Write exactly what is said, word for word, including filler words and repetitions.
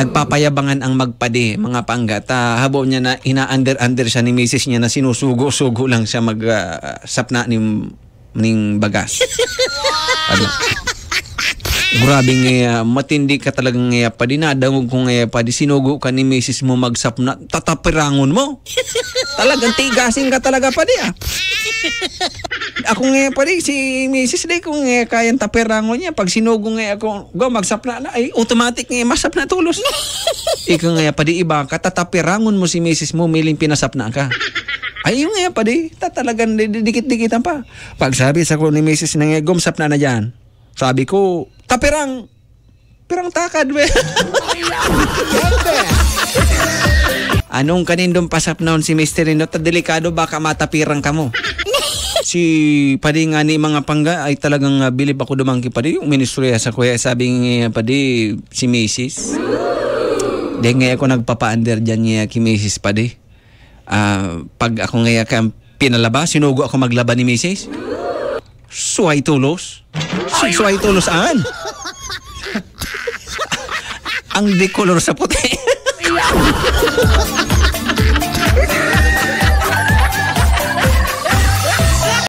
Nagpapayabangan ang magpadi, mga pangga, ta habo niya na ina-under-under siya ni misis niya na sinusugo-sugo lang siya mag, ah, sapna ning, ning bagas. Ano? Grabe nga, ah, matindi ka talaga nga, padi. Nadangog ko nga, padi, sinugo ka ni misis mo magsapna, tatapirangon mo. Talagang tigasin ka talaga, padi, ah. Ako nga, padi, si misis, di ko nga kayang tapirangon niya. Pag sinugo nga ako, go, magsapna na, ay, automatic nga, masapna tulos. Ikaw nga, padi, iba ka, tatapirangon mo si misis mo, miling pinasapna ka. Ay, yung nga, padi, tatalagan, di- di- dikit-dikitan pa. Pag sabi sa ko ni misis na nga, gumsapna na dyan. Sabi ko, tapirang, pirang takad, we. Anong kanindong pasapnaon si Mister Indo? Ta delikado, baka matapirang kamo. Si padi nga ni mga pangga ay talagang, ah, bilib ako duman ki padi. Yung ministrya sa kuya, sabi nga padi, si misis. Di nga ako nagpapa-under dyan niya ki misis padi. Ah, pag ako nga ka pinalaba, sinugo ako maglaba ni misis. Suway tulos. Si suway tulos, an? Ang de kolor sa puti.